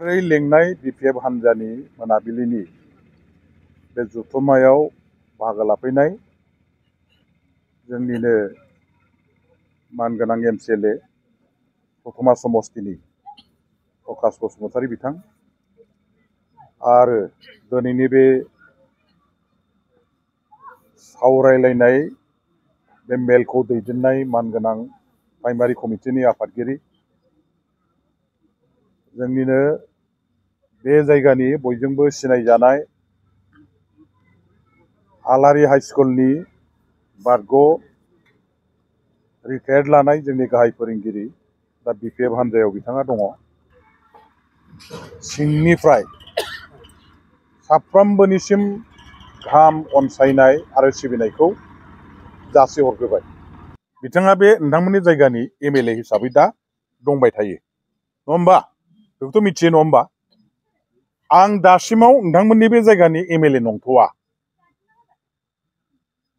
लेंनाय BPF हान्जानि मोनाबिलिनि बे जथुम्मायाव बाहागो लाफैनाय जोंनिनो मानगोनां एमसिएलए दतमा समस्तिनि प्रकाश बसुमतारी बिथां आरो दिनैनि बे सावरायलायनाय बे मेलखौ दैदेननाय मानगोनां प्राइमारि कमिटिनि आफादगिरि जोंनिनो बे जायगानि बयजोंबो सिनायजानाय आलारि हाई स्कुलनि बारग' रिटायार्ड लानाय जोंनि गाहाय फोरोंगिरि दा बिपिएफ हान्जायाव बिथाङा दङ। सिंनिफ्राय साफ्रोमबोनिसिम गाहाम अनसायनाय आरो सिबिनायखौ जासिहरग्रोबाय। बिथाङा बे नोंथांमोननि जायगानि एमएलए हिसाबै दा दंबाय थायो नङा होमबा? बेखौथ' मिथियो नङा होमबा? आं दासिमाव नोंथांमोननि बे जायगानि एमएलए नंथ'वा,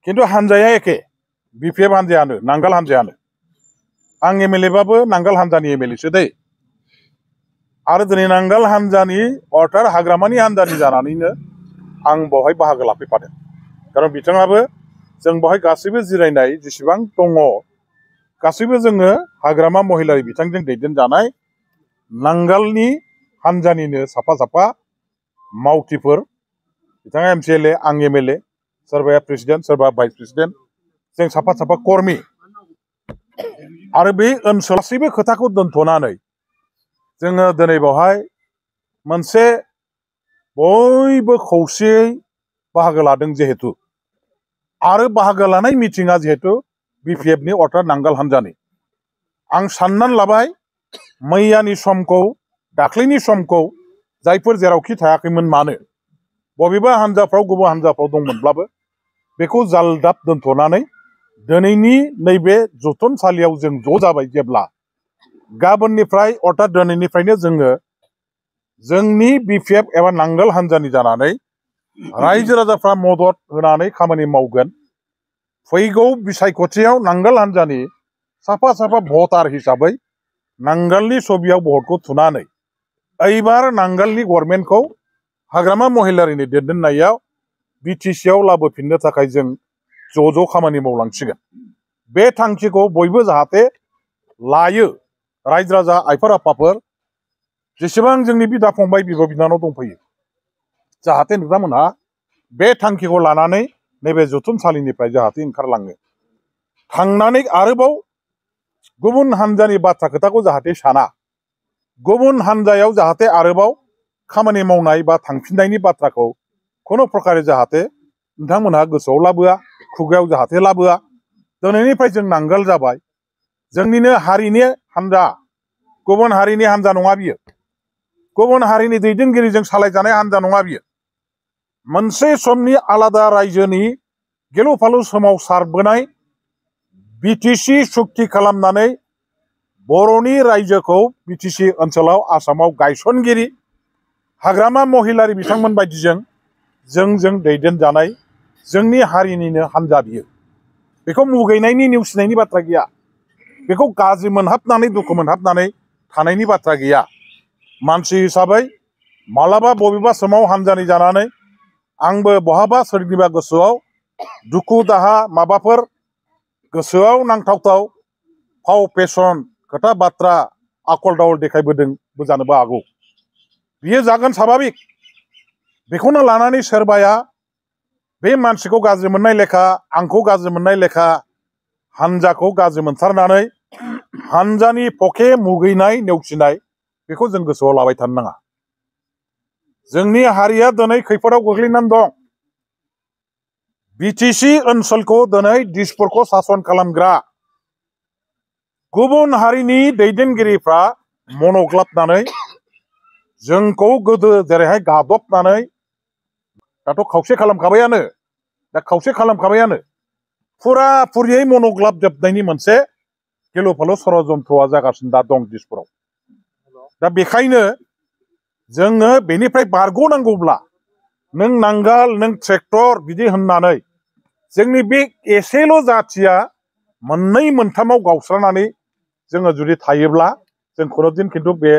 खिन्थु हान्जाया एखे, बिपिएफ हान्जायानो, नांगाल हान्जायानो। आं एमएलएबाबो नांगाल हान्जानि एमएलएसो दै। आरो दिनै नांगाल हान्जानि अर्थात हाग्रामानि हान्जानि जानानैनो आं बेवहाय बाहागो लाफैफादों। खारन बिथाङाबो जों बेवहाय गासैबो जिरायनाय जेसेबां दङ गासैबो जोङो हाग्रामा महिलारि बिथांजों दैदेनजानाय नांगालनि हान्जानिनो साफा साफा मावथिफोर। बिथाङा एमसिएलए, आं एमएलए, सोरबाया प्रेसिडेन्ट, सोरबा भाइस प्रेसिडेन्ट, जों साफा साफा कर्मी। आरो बे ओनसोल गासैबो खोथाखौ दोनथ'नानै जोङो दिनै बेवहाय मोनसे बयबो खौसेयै बाहागो लादों जिहेतु, आरो बाहागो लानाय मिटिङा जिहेतु बिपिएफनि अर्थात नांगाल हान्जानि। आं साननानै लाबाय मैयानि समखौ, दाख्लैनि समखौ जायफोर जेरावखि थायाखैमोन मानो, बबेबा हान्जाफ्राव गुबुन हान्जाफ्राव दंमोनब्लाबो बेखौ जालदाब दोनथ'नानै दिनैनि नैबे जथुमसालियाव जों ज' जाबाय जेब्ला, गाबोननिफ्राय अर्थात दिनैनिफ्रायनो जोङो जोंनि बिपिएफ एबा नांगाल हान्जानि जानानै रायजो राजाफ्रा मदद होनानै खामानि मावगोन। फैगौ बिसायख'थियाव नांगाल हान्जानि साफा साफा भटार हिसाबै नांगालनि छबियाव भटखौ थुनानै एबार नांगालनि गभर्नमेन्टखौ हाग्रामा महिलारिनि दैदेननायाव बिटिसिआव लाबोफिननो थाखाय जों ज' खामानि मावलांसिगोन। बे थांखिखौ बयबो जाहाथे लायो, रायजो राजा आइफोर आफाफोर जेसेबां जोंनि बिदा फंबाय बिब' बिनानाव दंफैयो, जाहाथे नोंथांमोनहा बे थांखिखौ लानानै नैबे जथुमसालिनिफ्राय जाहाथे ओंखारलाङो। थांनानै आरोबाव गुबुन हान्जानि बाथ्रा खोथाखौ जाहाथे साना, गुबुन हान्जायाव जाहाथे आरोबाव खामानि मावनाय बा थांफिननायनि बाथ्राखौ खुनु प्रकारे जाहाथे नोंथांमोनहा गोसोआव लाबोआ, खुगायाव जाहाथे लाबोआ। दिनैनिफ्राय जों नांगाल जाबाय, जोंनिनो हारिनि हान्जा, गुबुन हारिनि हान्जा नङा बियो, गुबुन हारिनि दैदेनगिरिजों सालायजानाय हान्जा नङा बियो। मोनसे समनि आलादा रायजोनि गिलु फालु सोमावसारबोनाय बिटिसि सुक्ति खालामनानै बर'नि रायजोखौ बिटिसि ओनसोलाव आसामाव गायसनगिरि हाग्रामा महिलारि बिथांमोन बायदिजों जों दैदेनजानाय जोंनि हारिनिनो हान्जा बियो। बेखौ मुगैनायनि नेवसिनायनि बाथ्रा गैया, बेखौ गाज्रि मोनहाबनानै दुखु मोनहाबनानै थानायनि बाथ्रा गैया। मानसि हिसाबै मालाबा बबेबा समाव हान्जानि जानानै आंबो बहाबा सोरनिबा गोसोआव दुखु दाहा माबाफोर गोसोआव नांथावथाव फाव फेसन खोथा बाथ्रा आखल दावल देखायबोदोंबो जानोबो हागौ। बियो जागोन स्वाभाबिक। बेखौनो लानानै सोरबाया बे मानसिखौ गाज्रि मोननाय लेखा, आंखौ गाज्रि मोननाय लेखा, हान्जाखौ गाज्रि मोनथारनानै हान्जानि पके मुगैनाय नेवसिनाय, बेखौ जों गोसोआव लाबाय थानो नाङा। जोंनि हारिया दिनै खैफोदाव गोग्लैनानै दं। बिटिसि ओनसोलखौ दिनै दिसपुरखौ सासन खालामग्रा गुबुन हारिनि दैदेनगिरिफ्रा मनग्लाबनानै जोंखौ गोदो जेरैहाय गादबनानै, दाथ' खावसे खालामखाबायानो, दा खावसे खालामखाबायानो, फुरा फुरियै मनग्लाबजोबनायनि मोनसे गिलु फालु षड़यन्त्रआ जागासिनो दा दं दिसपुराव। दा बेखायनो जोङो बेनिफ्राय बारग'नांगौब्ला नों नांगाल, नों ट्रेक्टर बिदि होननानै जोंनि बे एसेल' जाथिया मोननै मोनथामाव गावस्रानानै जोङो जुदि थायोब्ला जों खुनुदिन खिन्थु बे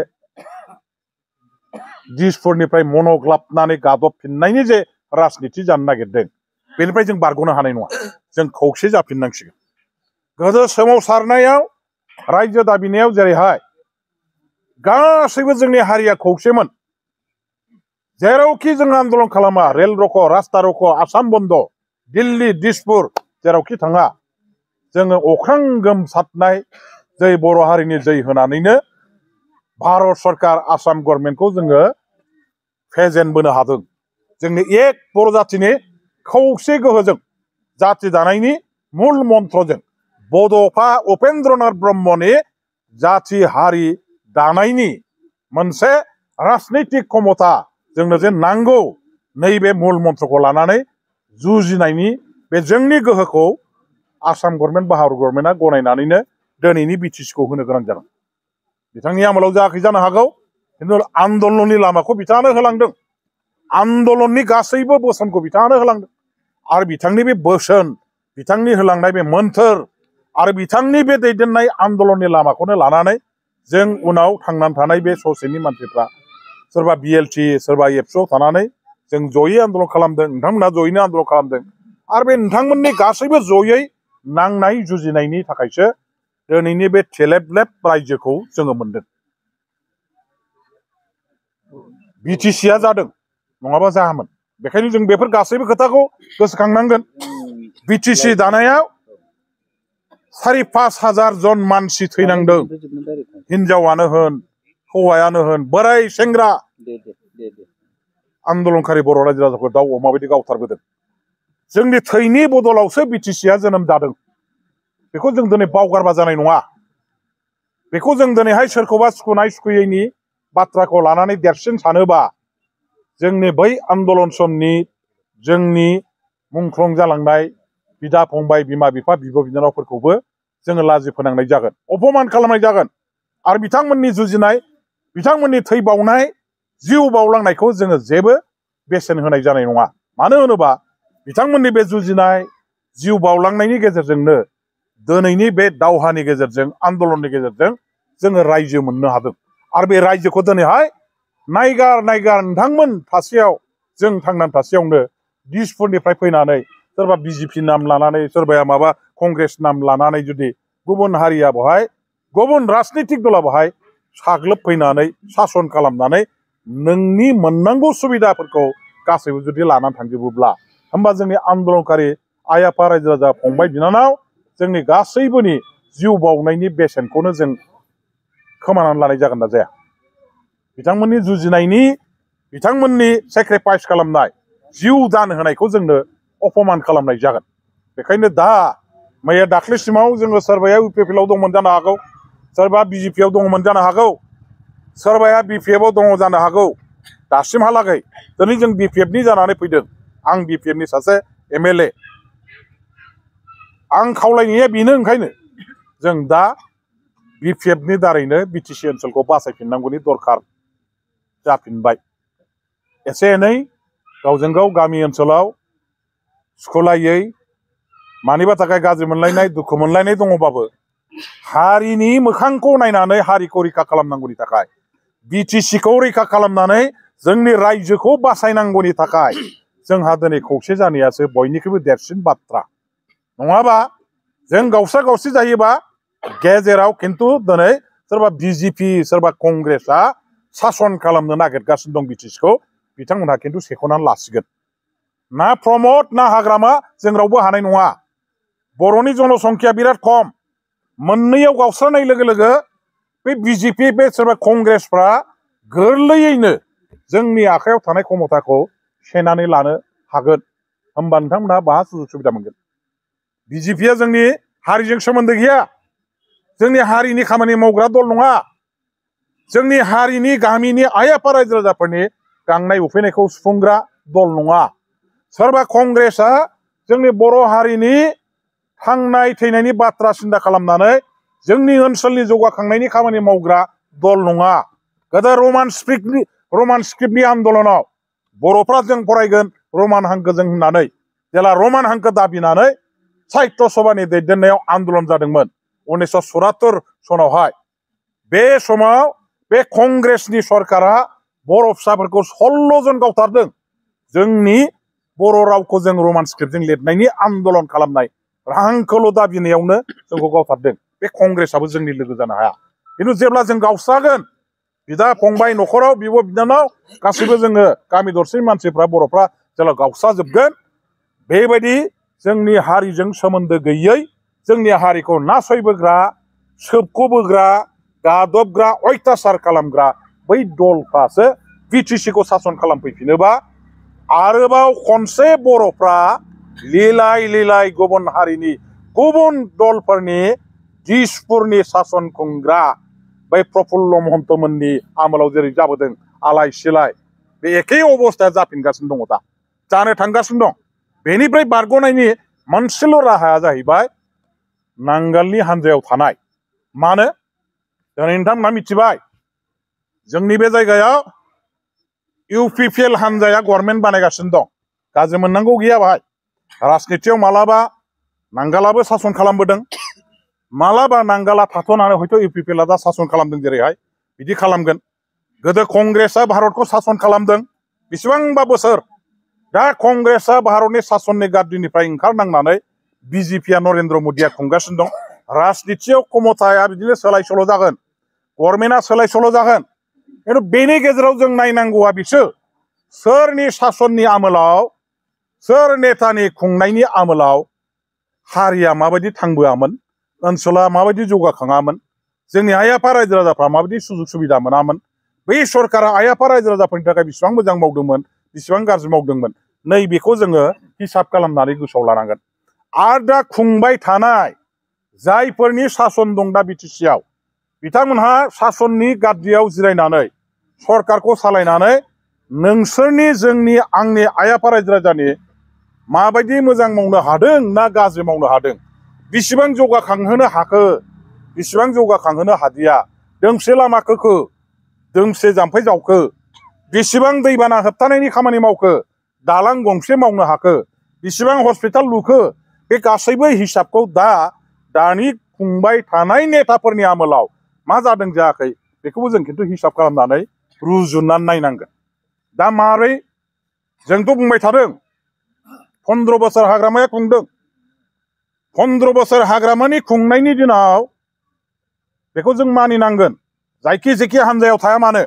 दिसपुरनिफ्राय मनग्लाबनानै गादबफिननायनि जे राजनिति जानो नागिरदों बेनिफ्राय जों बारग'नो हानाय नङा जों खौसे जाफिननांसिगोन गोदो सोमावसारनायाव रायजो दाबिनायाव जेरैहाय गासैबो जोंनि हारिया खौसेमोन जेरावखि जों आन्दलन खालामा रेल रख' रास्ता रख' आसाम बन्द दिल्ली दिसपुर जेरावखि थाङा जोङो अख्रां गोमसारनाय जै बर' हारिनि जै होनानैनो भारत सरकार आसाम गभर्नमेन्टखौ जोङो फेजेनबोनो हादों जोंनि एक बर' जाथिनि खौसे गोहोजों जाति दानायनि मुल मन्त्रजों बड'फा उपेन्द्रनाथ ब्रह्मनि जाति हारि दानायनि मोनसे राजनैतिक क्षमता जोंनो जे नांगौ नैबे मुल मन्त्रखौ लानानै जुजिनायनि बे जोंनि गोहोखौ आसाम गभर्नमेन्ट भारत गभर्नमेन्टआ गनायनानैनो दिनैनि बिटिसिखौ होनो गोनां जादों बिथांनि आमोलाव जायाखै जानो हागौ खिन्थु आन्दलननि लामाखौ बिथाङानो होलांदों आन्दलननि गासैबो बोसोनखौ बिथाङानो होलांदों आरो बिथांनि बे बोसोन बिथांनि होलांनाय बे मोन्थोर आरो बिथांनि बे दैदेननाय आन्दलननि लामाखौनो लानानै जों उनाव थांनानै थानाय बे ससेनि मानसिफ्रा सोरबा बिएलटि सोरबा एबसुआव थानानै जों जयै आन्दलन खालामदों नोंथांमोनहा जयैनो आन्दलन खालामदों आरो बे नोंथांमोननि गासैबो जयै नांनाय जुजिनायनि थाखायसो दिनैनि बे थेलेबलेब रायजोखौ जोङो मोनदों बिटिसिआ जादों नङाबा जायामोन बेखायनो जों बेफोर गासैबो खोथाखौ गोसोखांनांगोन बिटिसि दानायाव 4,500 जन मानसि थैनांदों हिनजावानो होन हौवायानो होन बोराय सेंग्रा आन्दलनकारि बर' रायजो राजाखौ दाउ अमा बायदि गावथारबोदों जोंनि थैनि बदलावसो बिटिसिआ जोनोम जादों बेखौ जों दिनै बावगारबा जानाय नङा बेखौ जों दिनैहाय सोरखौबा सुखुनाय सुखुयैनि बाथ्राखौ लानानै देरसिन सानोबा जोंनि बै आन्दलन समनि जोंनि मुंख्लं जालांनाय बिदा फंबाय बिमा बिफा बिब' बिनानावफोरखौबो जोङो लाजि फोनांनाय जागोन अपमान खालामनाय जागोन आरो बिथांमोननि जुजिनाय बिथांमोननि थै बावनाय जिउ बावलांनायखौ जोङो जेबो बेसेन होनाय जानाय नङा मानो होनोबा बिथांमोननि बे जुजिनाय जिउ बावलांनायनि गेजेरजोंनो दिनैनि बे दावहानि गेजेरजों आन्दलननि गेजेरजों जोङो रायजो मोननो हादों आरो बे रायजोखौ दिनैहाय नायगार नोंथांमोन थासेयाव जों थांनानै थासेयावनो दिसपुरनिफ्राय फैनानै सोरबा बिजेपि नाम लानानै सोरबाया माबा कंग्रेस नाम लानानै जुदि गुबुन हारिया बेवहाय गुबुन राजनितिक दला बेवहाय साग्लोबफैनानै सासन खालामनानै नोंनि मोननांगौ सुबिदाफोरखौ गासैबो जुदि लानानै थांजोबोब्ला होमबा जोंनि आन्दलनकारि आइ आफा रायजो राजा फंबाय बिनानाव जोंनि गासैबोनि जिउ बावनायनि बेसेनखौनो जों खोमानानै लानाय जागोन ना जाया बिथांमोननि जुजिनायनि बिथांमोननि सेक्रिफाइस खालामनाय जिउ दान होनायखौ जोंनो अपमान खालामनाय जागोन बेखायनो दा मैया दाख्लैसिमाव जोङो सोरबाया इउपिपिएलआव दंमोन जानो हागौ सोरबा बिजेपिआव दंमोन जानो हागौ सोरबाया बिपिएफआव दङ जानो हागौ दासिमहालागै दिनै जों बिपिएफनि जानानै फैदों आं बिपिएफनि सासे एमएलए आं खावलायनाया बेनो ओंखायनो जों दा बिपिएफनि दारैनो बिटिसि ओनसोलखौ बासायफिननांगौनि दरखार जाफिनबाय एसे एनै गावजों गाव गामि ओनसोलाव सुखुलायै मानिबा थाखाय गाज्रि मोनलायनाय दुखु मोनलायनाय दङबाबो हारिनि मोखांखौ नायनानै हारिखौ रैखा खालामनांगौनि थाखाय बिटिसिखौ रैखा खालामनानै जोंनि रायजोखौ बासायनांगौनि थाखाय जोंहा दिनै खौसे जानायासो बयनिख्रुइबो देरसिन बाथ्रा नङाबा जों गावसा गावसि जायोबा गेजेराव खिन्थु दिनै सोरबा बिजेपि सोरबा कंग्रेसआ सासन खालामनो नागिरगासिनो दं बिटिसिखौ बिथांमोनहा खिन्थु सेख'नानै लासिगोन ना प्रमद ना हाग्रामा जों रावबो हानाय नङा बर'नि जनसंख्या बिराद खम मोननैयाव गावस्रानाय लोगो लोगो बे बिजेपि बे सोरबा कंग्रेसफ्रा गोरलैयैनो जोंनि आखायाव थानाय क्षमताखौ सेनानै लानो हागोन होमबा नोंथांमोनहा बाहा सुजुग सुबिदा मोनगोन बिजेपिआ जोंनि हारिजों सोमोन्दो गैया जोंनि हारिनि खामानि मावग्रा दल नङा जोंनि हारिनि गामिनि आइ आफा रायजो राजाफोरनि गांनाय उखैनायखौ सुफुंग्रा दल नङा सोरबा कंग्रेसआ जोंनि बर' हारिनि थांनाय थैनायनि बाथ्रा सिन्था खालामनानै जोंनि ओनसोलनि जौगाखांनायनि खामानि मावग्रा दल नङा गोदो रमान स्क्रिप्टनि आन्दलनाव बर'फ्रा जों फरायगोन रमान हांखोजों होननानै जेला रमान हांखो दाबिनानै साहित्य सभानि दैदेननायाव आन्दलन जादोंमोन 1974 सनावहाय बे समाव बे कंग्रेसनि सरकारा बर' फिसाफोरखौ 16 जन गावथारदों जोंनि बर' रावखौ जों रमान स्क्रिप्टजों लिरनायनि आन्दलन खालामनाय रांखौल' दाबिनायावनो जोंखौ गावथारदों बे कंग्रेसआबो जोंनि लोगो जानो हाया खिन्थु जेब्ला जों गावस्रागोन बिदा फंबाय न'खराव बिब' बिनानाव गासैबो जोङो गामि दरसे मानसिफ्रा बर'फ्रा जेब्ला गावस्राजोबगोन बेबायदि जोंनि हारिजों सोमोन्दो गैयै जोंनि हारिखौ नासयबोग्रा सोबख'बोग्रा गादबग्रा अयथासार खालामग्रा बै दलफ्रासो बिटिसिखौ सासन खालामफैफिनोबा आरोबाव खनसे बर'फ्रा लिलाय लिलाय गुबुन हारिनि गुबुन दलफोरनि दिसपुरनि सासन खुंग्रा बै प्रफुल्ल महन्तमोननि आमोलाव जेरै जाबोदों आलाय सिलाय बे एखे अबस्थाया जाफिनगासिनो दङ दा जानो थांगासिनो दं बेनिफ्राय बारग'नायनि मोनसेल' राहाया जाहैबाय नांगालनि हान्जायाव थानाय मानो दिनै नोंथांमोनहा मिथिबाय जोंनि बे जायगायाव इउपिपिएल हान्जाया गभर्नमेन्ट बानायगासिनो दं गाज्रि मोननांगौ गैया बाहाय राजनितियाव मालाबा नांगालाबो सासन खालामबोदों मालाबा नांगाला थाथ'नानै हयथ' इउपिपिएलआ दा सासन खालामदों जेरैहाय बिदि खालामगोन गोदो कंग्रेसआ भारतखौ सासन खालामदों बेसेबांबा बोसोर दा कंग्रेसआ भारतनि सासननि गाद्रिनिफ्राय ओंखारनांनानै बिजेपिआ नरेन्द्र मदिया खुंगासिनो दं राजनितियाव क्षमताया बिदिनो सोलाय सोल' जागोन गभर्नमेन्टआ सोलाय सोल' जागोन खिन्थु बेनि गेजेराव जों नायनांगौआ बिसो सोरनि सासननि आमोलाव सोर नेतानि खुंनायनि आमोलाव हारिया माबायदि थांबोआमोन ओनसोला माबायदि जौगाखाङामोन जोंनि आइ आफा रायजो राजाफ्रा माबायदि सुजुग सुबिदा मोनामोन बै सरकारा आइ आफा रायजो राजाफोरनि थाखाय बेसेबां मोजां मावदोंमोन बेसेबां गाज्रि मावदोंमोन नैबेखौ जोङो हिसाब खालामनानै गोसोआव लानांगोन आरो दा खुंबाय थानाय जायफोरनि सासन दं दा बिटिसिआव बिथांमोनहा सासननि गाद्रियाव जिरायनानै सरकारखौ सालायनानै नोंसोरनि जोंनि आंनि आइ आफा रायजो राजानि माबायदि मोजां मावनो हादों ना गाज्रि मावनो हादों बेसेबां जौगाखांहोनो हाखो बेसेबां जौगाखांहोनो हादिया दोंसे लामा खोखो दोंसे जाम्फै जावखो बेसेबां दैबाना होबथानायनि खामानि मावखो दालां गंसे मावनो हाखो बेसेबां हस्पिटाल लुखो बे गासैबो हिसाबखौ दानि खुंबाय थानाय नेताफोरनि आमोलाव मा जादों जायाखै बेखौबो जों खिन्थु हिसाब खालामनानै रुजुनानै नायनांगोन दा मारै जोंथ' बुंबाय थादों 15 बोसोर हाग्रामाया खुंदों 15 बोसोर हाग्रामानि खुंनायनि दिनाव बेखौ जों मानिनांगोन जायखि जेखि हान्जायाव थाया मानो